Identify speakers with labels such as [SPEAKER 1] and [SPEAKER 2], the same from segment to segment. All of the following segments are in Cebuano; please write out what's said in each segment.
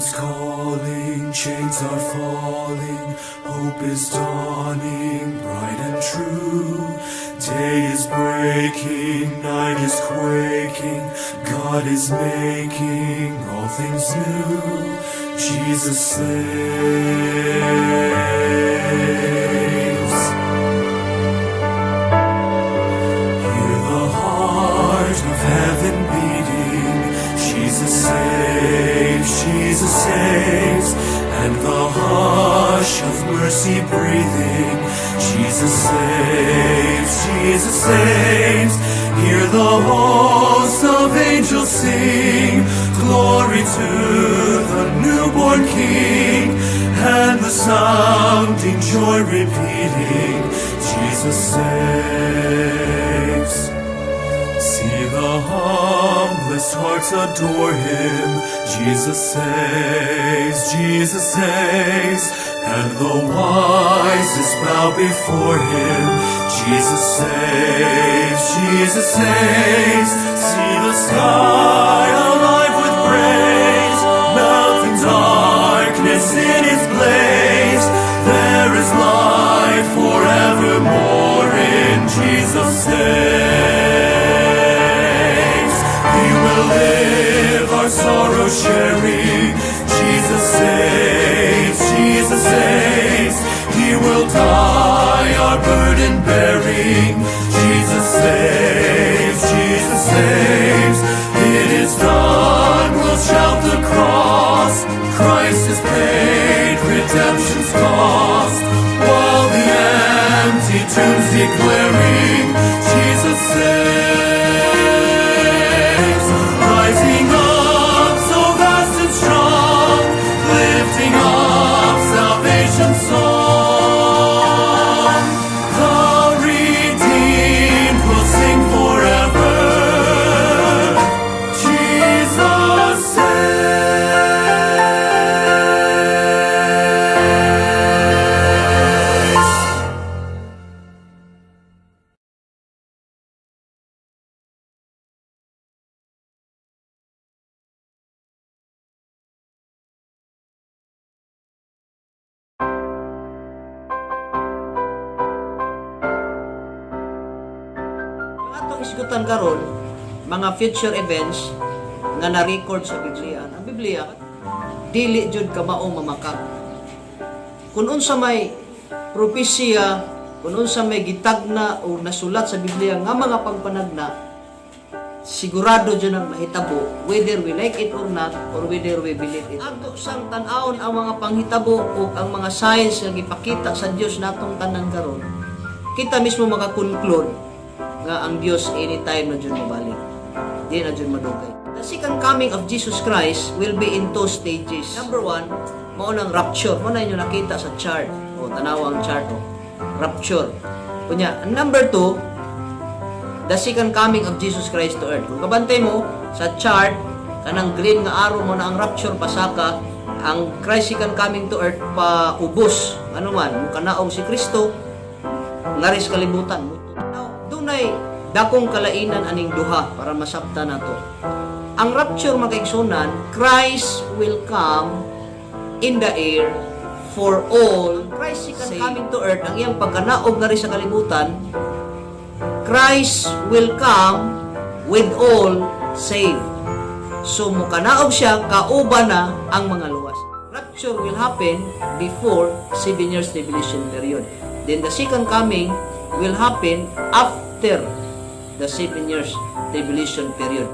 [SPEAKER 1] Heaven's calling, chains are falling, hope is dawning, bright and true. Day is breaking, night is quaking, God is making all things new. Jesus saves. Hear the heart of heaven beating. Jesus saves, Jesus saves, and the hush of mercy breathing. Jesus saves, Jesus saves. Hear the hosts of angels sing, glory to the newborn King, and the sounding joy repeating, Jesus saves. See the humblest hearts adore him. Jesus saves, Jesus saves, and the wisest bow before him. Jesus saves, Jesus saves. See the sky alive with praise, melting darkness in its blaze. There is life forevermore in Jesus saves. He will live our sorrow sharing. Jesus saves, Jesus saves. He will die our burden bearing. Jesus saves, Jesus saves. It is done, we'll shout the cross. Christ has paid redemption's cost. While the empty tomb's declaring, Jesus saves. Rising up so vast and strong, lifting up salvation's song. The redeemed will sing forever. Jesus saves.
[SPEAKER 2] Ang atong isgutan karon, mga future events nga na-record sa Biblia. Ang Biblia dili jud kamao mamakak. Kung unsa may propesya, kung unsa may gitagna o nasulat sa Biblia nga mga pagpanagna, sigurado jud ang mahitabo whether we like it or not or whether we believe it. Ato sang tan-awon ang mga panghitabo o ang mga signs nga gipakita sa Dios natong tanan karon. Kita mismo makakonclude nga ang Dios anytime na jud mobalik. Di na jud madugay. The second coming of Jesus Christ will be in two stages. Number one, mao nang rapture. Mao na inyo nakita sa chart. O, tanawa ang chart. O. Rapture. Kunya, number two, the second coming of Jesus Christ to earth. Kung kabantay mo sa chart, kanang green nga arrow mo na ang rapture pasaka, ang Christ second coming to earth pa ubos. Ano man, mukanaog si Kristo, ngaris kalibutan. Now, dunay dakong kalainan aning duha para masabta nato. Ang rapture, mga kaigsunan, Christ will come in the air for all. Christ second coming to earth, ang iyang pagkanaog ngari sa kalibutan, Christ will come with all saved. So mukanaog siya, kauban na ang mga luwas. Rapture will happen before 7 years tribulation period. Then the second coming will happen after the 7 years tribulation period.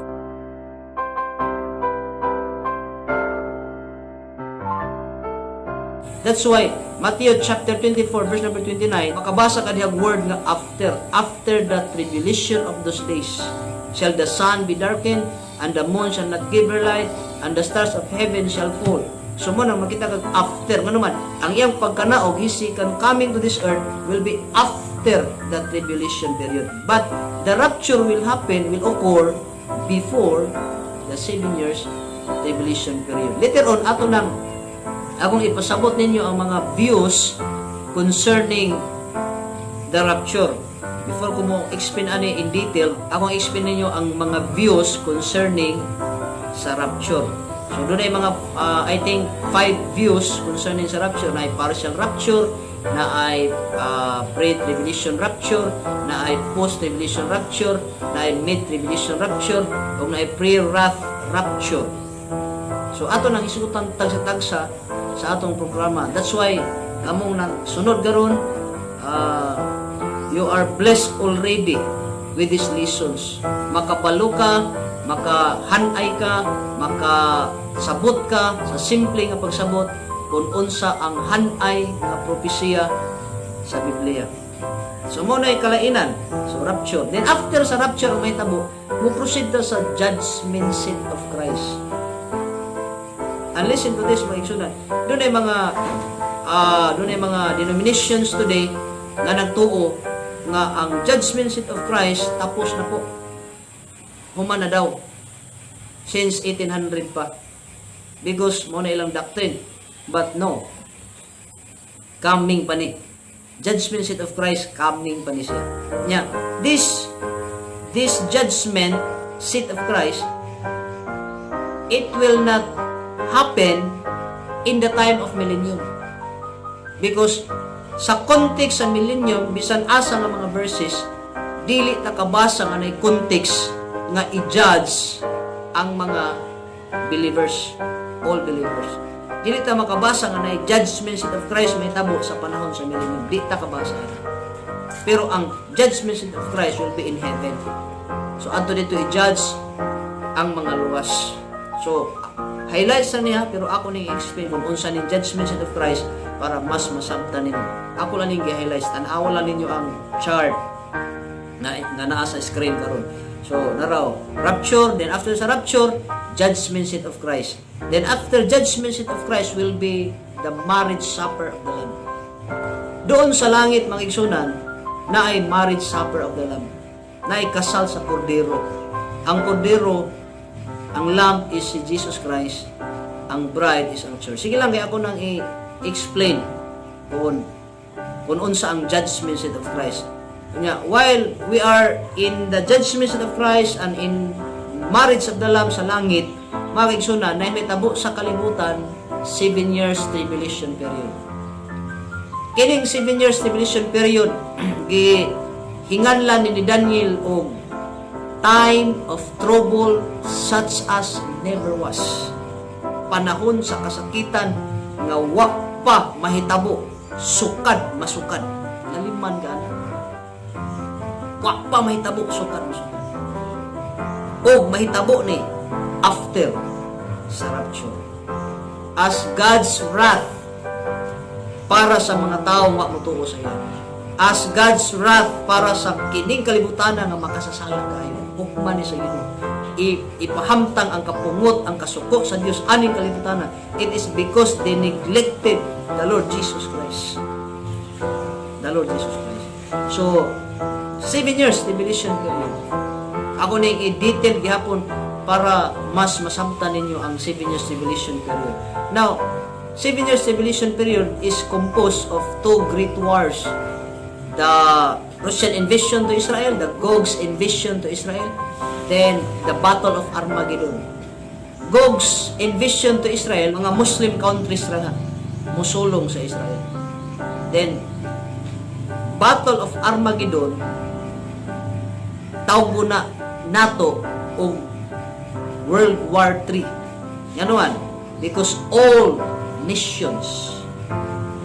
[SPEAKER 2] That's why Matthew chapter 24 verse number 29, makabasa ka dihang word nga after. After the tribulation of those days shall the sun be darkened and the moon shall not give her light and the stars of heaven shall fall. So mo nang makita kag after ngano man ang iyang pagkanaog, his second coming to this earth will be after the tribulation period. But the rapture will happen, will occur before the 7 years tribulation period. Later on, ato nang akong ipasabot ninyo ang mga views concerning the rapture. Before ko mo explain ani in detail, akong explain ninyo ang mga views concerning sa rapture. So dunay mga I think five views concerning sa rapture, na ay partial rapture, na ay pre-tribulation rapture, na ay post-tribulation rapture, na ay mid-tribulation rapture, o na ay pre-wrath rapture. So ato nang isutan tagsa-tagsa sa atong programa. That's why kamong nang sunod karon, you are blessed already with these lessons. Makabalo ka, makahanay ka, makasabot ka sa simple nga pagsabot kung unsa ang hanay nga propesiya sa Biblia. So mao na kalainan. So rapture. Then after sa rapture ang mahitabo, mo proceed ta sa judgment seat of Christ. And listen to this, mga igsunan. Dunay mga denominations today nga nagtuo nga ang judgment seat of Christ tapos na po. Human na daw. Since 1800 pa. Because mao na ilang doctrine. But no. Coming pa ni. Judgment seat of Christ, coming pa ni siya. Nya, this judgment seat of Christ, it will not happen in the time of millennium. Because sa context sa millennium, bisan asa nga mga verses, dili ta kabasa nga nay context nga i-judge ang mga believers, all believers. Dili ta makabasa nga nay judgment seat of Christ mahitabo sa panahon sa millennium. Di ta kabasa. Pero ang judgment seat of Christ will be in heaven. So adto dito i-judge ang mga luwas. So highlights na niya, pero ako ning explain kung unsa ning judgment seat of Christ para mas masabtan ninyo. Ako lang ning gi-highlights. Tan-awa lang ninyo ang chart na naa sa screen karon. So, naraw, rapture, then after sa rapture, judgment seat of Christ. Then after judgment seat of Christ will be the marriage supper of the Lamb. Doon sa langit, mga igsunan, na ay marriage supper of the Lamb. Na ay kasal sa kordero. Ang kordero, ang Lamb is si Jesus Christ, ang bride is ang church. Sige lang, kaya ako nang i-explain kung unsa ang judgment seat of Christ. Kunya, while we are in the judgment seat of Christ and in marriage of the Lamb sa langit, mga kaigsunan, na mahitabo sa kalibutan, 7 years tribulation period. Kining 7 years tribulation period, gi hinganlan ni Daniel og time of trouble such as never was. Panahon sa kasakitan nga wa pa mahitabo, sukad masukad. Laliman ka na. Wa pa mahitabo, sukad masukad. O mahitabo ni after sa rapture. As God's wrath para sa mga tao nga motuo sa iya. As God's wrath para sa kining kalibutan nga makasasala kaayo. Hukman ni sa Ginoo. Ipahamtang ang kapungot, ang kasuko sa Dios aning kalibutan. It is because they neglected the Lord Jesus Christ. The Lord Jesus Christ. So, 7 years tribulation period. Ako ning i-detail gihapon para mas masabtan ninyo ang 7 years tribulation period. Now, 7 years tribulation period is composed of two great wars. The Russian invasion to Israel, the Gog's invasion to Israel, then the Battle of Armageddon. Gog's invasion to Israel, mga Muslim countries ra nga musulong sa Israel. Then Battle of Armageddon, tawag na nato og World War III. Nganuan, because all nations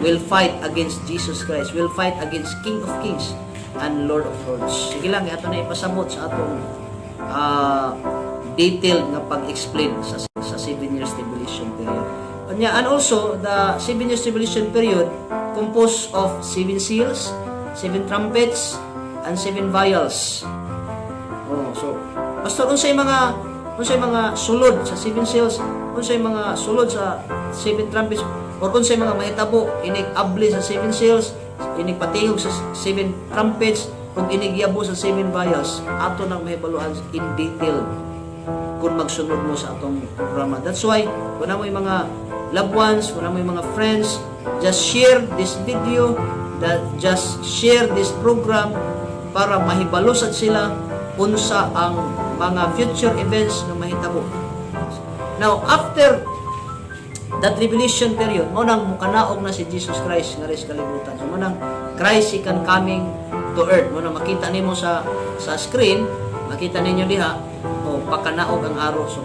[SPEAKER 2] will fight against Jesus Christ, will fight against King of Kings and Lord of Lords. Sige lang, ato na ipasabot sa atong detailed nga pag-explain sa 7 years tribulation period. Unya, and also, the 7 years tribulation period composed of seven seals, seven trumpets, and seven vials. Oh, so Pastor, unsay mga sulod sa seven seals, unsay mga sulod sa seven trumpets, or unsay mga mahitabo inig abli sa seven seals, inig patingog sa seven trumpets, ug inig yabo sa seven vials? Ato nang mahibaluan in detail kung magsunod mo sa atong programa. That's why, kung naa moy mga loved ones, kung naa moy mga friends, just share this video, that just share this program para mahibalo sad sila unsa ang mga future events nga mahitabo. Now, after The tribulation period, mao nang mukanaog na si Jesus Christ nga sa kalibutan. So mao nang Christ second coming to earth. Mao nang makita nimo sa screen, makita ninyo diha o pakanaog ang araw. So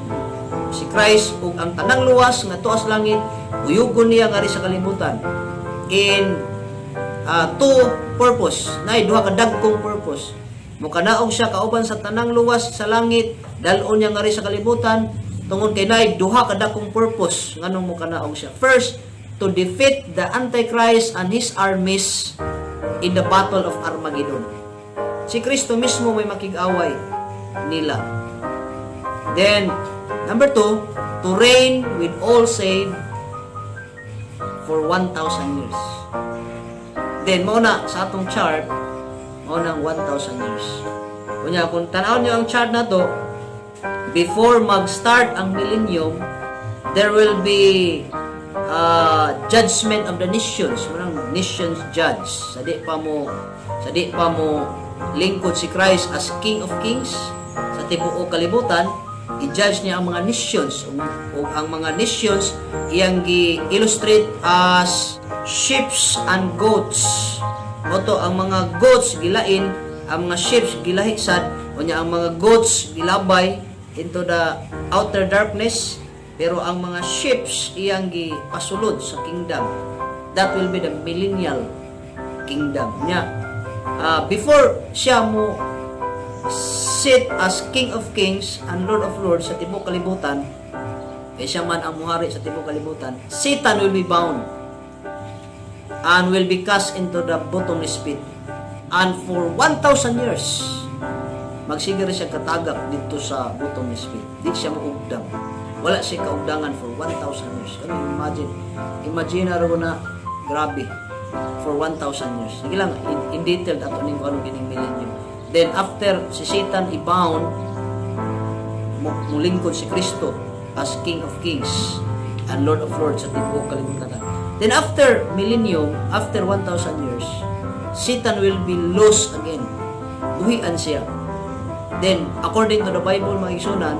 [SPEAKER 2] si Christ ug ang tanang luwas nga tuas langit, uyugon niya ngari sa kalibutan in two purpose. Nay duha ka dagkong purpose. Mukanaog siya kauban sa tanang luwas sa langit, dal-on niya ngari sa kalibutan tungod kay nay duha ka dakong purpose nganong mukanaog siya. First, to defeat the Antichrist and his armies in the Battle of Armageddon. Si Kristo mismo may makig-away nila. Then, number two, to reign with all saved for 1,000 years. Then, mao na sa atong chart, mao nang 1,000 years. Kunya, kung tanaw niyo ang chart na to, before mag-start ang millennium, there will be judgment of the nations, manang nations judge. Sa di pa mo lingkod si Christ as King of Kings sa tibuok kalibutan, i-judge niya ang mga nations ug ang mga nations iyang gi-illustrate as sheep and goats. Oto ang mga goats gilain, ang mga sheep gilahi sad, unya ang mga goats gilabay into the outer darkness, pero ang mga sheep iyang gipasulod sa kingdom. That will be the millennial kingdom niya. Before siya mo sit as King of Kings and Lord of Lords sa tibuok kalibutan, kay siya man ang muhari sa tibuok kalibutan, Satan will be bound and will be cast into the bottomless pit. And for 1,000 years, magsige rin siya katagak dito sa bottomless pit. Di siya maugdang. Wala siya kaugdangan for 1,000 years. Ano, imagine? Imagine na na, grabe. For 1,000 years. Sige lang, in detail, ato ning kung ano kining millennium. Then, after si Satan i-bound, mulingkod si Kristo as King of Kings and Lord of Lords sa tibuok kalibutan. Then after millennium, after 1,000 years, Satan will be lost again. Buhian siya. Then, according to the Bible, mga igsunan,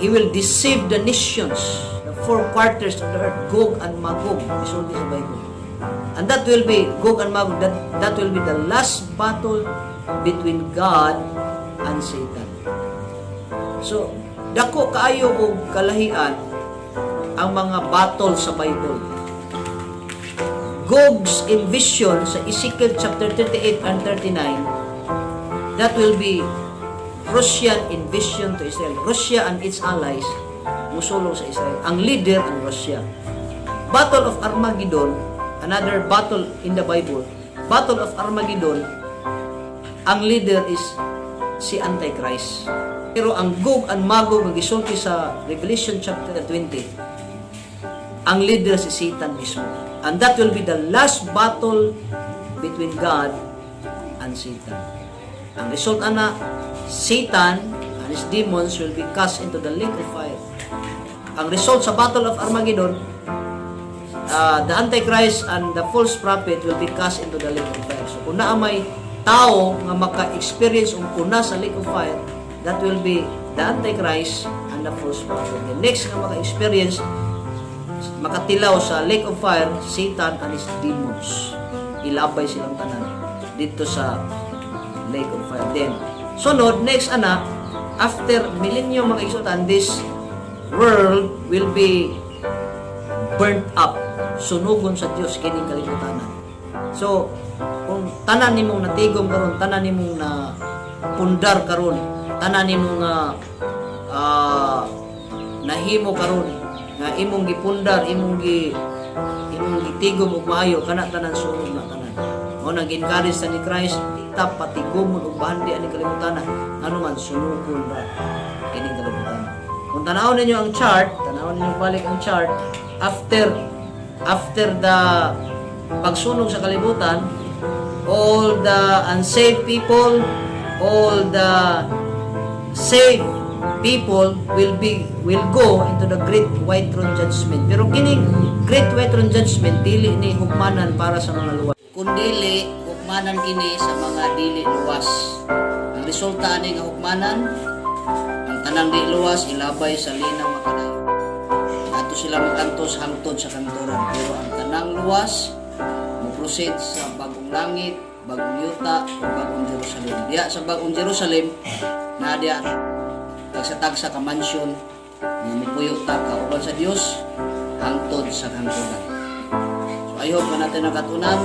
[SPEAKER 2] he will deceive the nations, the four quarters of the earth, Gog and Magog, isulti sa Bible. And that will be, Gog and Magog, that will be the last battle between God and Satan. So, dako kaayo og kalahian ang mga battle sa Bible. Gog's invasion sa Ezekiel chapter 38 and 39, that will be Russian invasion to Israel. Russia and its allies musulong sa Israel. Ang leader ang Russia. Battle of Armageddon, another battle in the Bible, Battle of Armageddon, ang leader is si Antichrist. Pero ang Gog and Magog nga gisulti sa Revelation chapter 20, ang leader si Satan mismo. And that will be the last battle between God and Satan. Ang result ana, Satan and his demons will be cast into the lake of fire. Ang result sa Battle of Armageddon, the Antichrist and the false prophet will be cast into the lake of fire. So kung naa may tao nga maka-experience og una sa lake of fire, that will be the Antichrist and the false prophet. The next nga maka-experience, makatilaw sa lake of fire, Satan and his demons. Ilabay silang tanan dito sa lake of fire. Then, sunod, next ana, after millennium, mga igsuonan, this world will be burnt up. Sunugon sa Dios kining kalibutanan. So, kung tanan nimong natigom karon, tanan nimong na pundar karon, tanan nimong nga nahimo karon nga imong gipundar, imong gitigom og maayo, kana tanan sunog na tanan. Mao nang gi-encourage ta ni Christ, ta patigomon og bahandi ani kalibutan, ngano man sunugon ra kining kalibutan. Kung tan-awon ninyo ang chart, tan-awon ninyo balik ang chart after the pagsunog sa kalibutan, all the unsaved people, all the saved people will go into the Great White Throne Judgment. Pero kining Great White Throne Judgment dili ni hukmanan para sa mga luwas. Kundili hukmanan kini sa mga dili luwas. Ang resulta ani nga hukmanan, ang tanang di luwas ilabay sa linang makadayon. Ato Didto sila magantos hangtod sa kahangturan. Pero ang tanang luwas mo proceed sa bagong langit, bagong yuta, o bagong Jerusalem. Diya sa bagong Jerusalem, na diya tagsa-tagsa ka mansion nga mupuyo ta kauban sa Dios hangtod sa kahangturan. So I hope nga natin nakatunan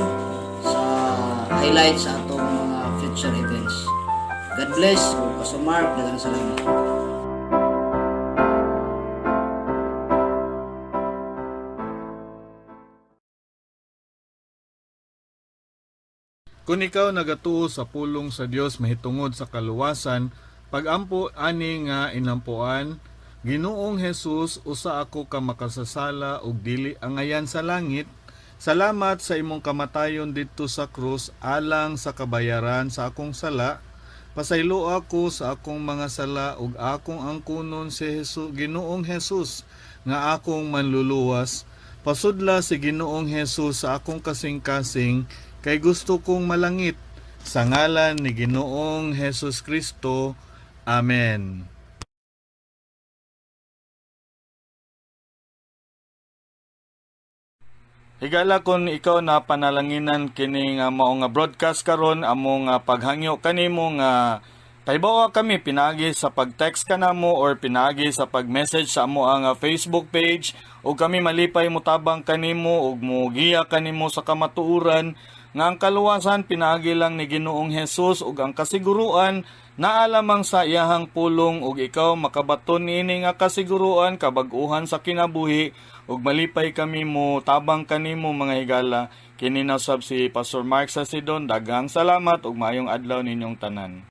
[SPEAKER 2] sa highlight sa atong mga future events. God bless, o Pastor Mark, daghang salamat.
[SPEAKER 3] Kung ikaw nagatuo sa pulong sa Dios mahitungod sa kaluwasan, pagampo ani nga inampuan, "Ginoong Jesus, usa ako ka makasasala ug dili angayan sa langit. Salamat sa imong kamatayon didto sa krus alang sa kabayaran sa akong sala. Pasaylo ako sa akong mga sala ug akong angkunon si Jesus, Ginoong Jesus, nga akong manluluwas. Pasudla si Ginoong Jesus sa akong kasing-kasing kay gusto kong malangit. Sa ngalan ni Ginoong Jesus Kristo. Amen." Higala, kung ikaw na panalanginan kini nga mao nga broadcast karon, amo nga paghangyo kanimo nga pahibawa kami pinaagi sa pag-text kanamo or pinaagi sa pag-message sa amo ang Facebook page ug kami malipay motabang kanimo ug mogiya kanimo sa kamatuoran nga ang kaluwasan pinaagi lang ni Ginoong Hesus ug ang kasiguruan naa lamang sa iyahang pulong, ug ikaw makabaton niini nga kasiguruan, kabag-uhan sa kinabuhi, ug malipay kami mo tabang kanimo, mga higala. Kini na sab si Pastor Mark Sasidon. Daghang salamat ug maayong adlaw ninyong tanan.